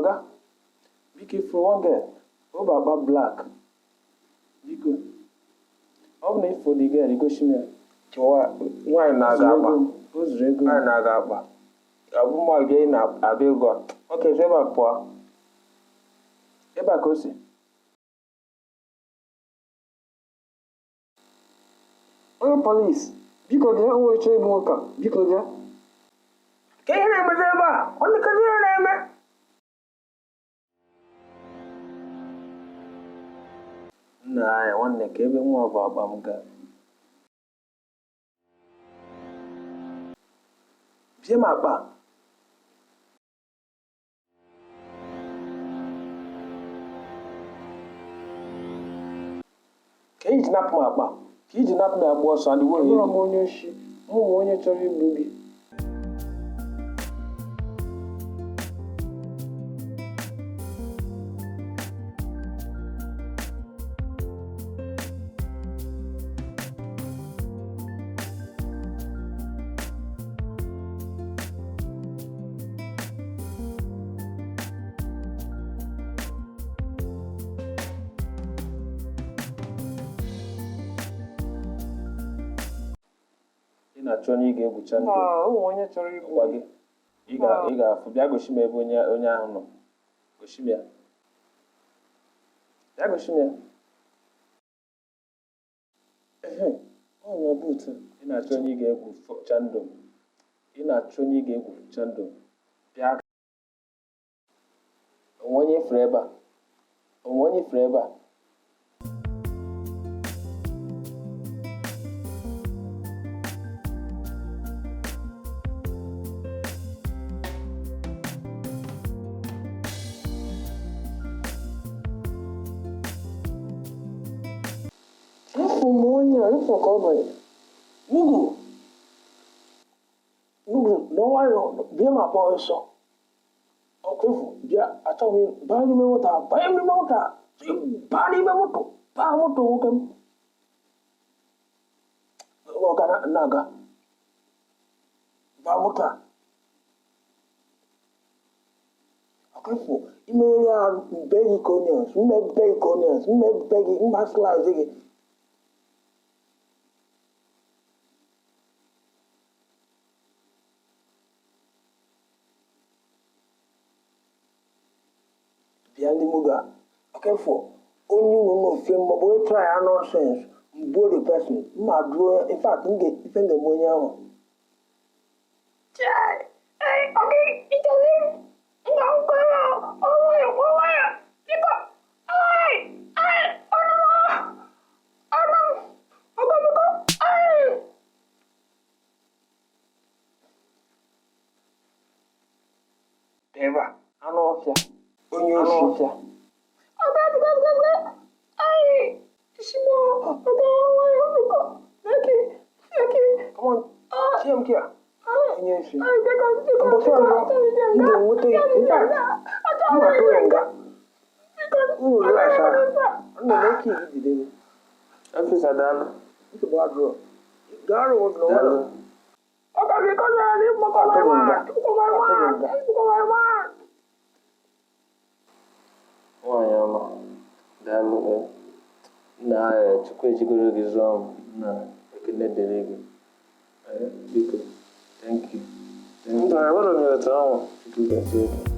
Ọga, biko, ifuru one girl o bụ akpa black. Biko, ọ bụ na ifuru the girl, igosi m ya. Nwaanyị na-aga akpa. O zuru ego m. Nwaanyị na-aga akpa. Abụ mma bịa ị na-abịa ego a. Nwoke, si ebe a pụọ. Ebe a ka o si. Onye polisi, biko bịa, o nwere chọọ igbu nwoke a. Biko bịa. Ka ihe na-emezi ebe a? Ọ dị ka ihe na-eme. Nna anyị, nwanne, ka ebe nwa bụ akpa m gaa. Bie m akpa. Ka iji napụ m akpa, ka iji napụ m agba ọsọ and iwe. Abụrọ m onye oshi, mụ bụ onye chọrọ igbu gị. Ị na-achọ onye ị ga-egwucha ndụ. Ụmụ onye chọrọ igbu Gwa gị. Ị ga-afụ, bịa gosi m ebe onye ahụ nọ. Gosi m ya. Bịa gosi m ya. Ehe, ọ nọ boot. Ị na-achọ onye ị ga-egwu chandụ. Ị na-achọ onye ị ga-egwu chandụ. Bịa. Onwe onye ifuru ebe a. Onwe onye ifuru ebe a. Afọ m onye a, ịfụ ka ọ banye. Mugu! Mugu, nọ nwayọọ, bịa ma kpọọ ọsọ. Ọkụ efu, bịa, achọghị m baa n'ime moto a, banye n'ime moto a, baa n'ime moto, baa moto nwoke m. Ọ ga na-aga. Baa moto a. Ọkụ efu, imeghere arụ, mbe gị ka onions, mmebe gị ka onions, mmebe gị, mma slice gị. Bịa ndị muga ọkefọ onye unu n'ofe maọbụ onye try ya nonsense, mgbuo the person, mma duo. In fact, m ga ife m ga-eme onye ahụ. Ebe a, anụ ọfịa. Onye Anụ oshi. ọfịa. Come on, tie m kia. Onye oshi. Mbọsị ọzọ, m ga-enweta ya. In fact, m ga-atụ ya nga. Unu relax ahụ. Nna m eke gị jide m. Ọfịsa, daalụ. Nsogbu adịrọ. Gaa rụọ ụlọ. Daalụ. Atụrụ nga. Atụrụ nga. Nwaanyị ọma, daalụ. Nna, Chukwu ejigoro gị zụọ m. Nna, ekele dịrị gị. Biko, thank you. Thank you. Mba, enwere m ya otu ahụ. Chukwu gọzie gị.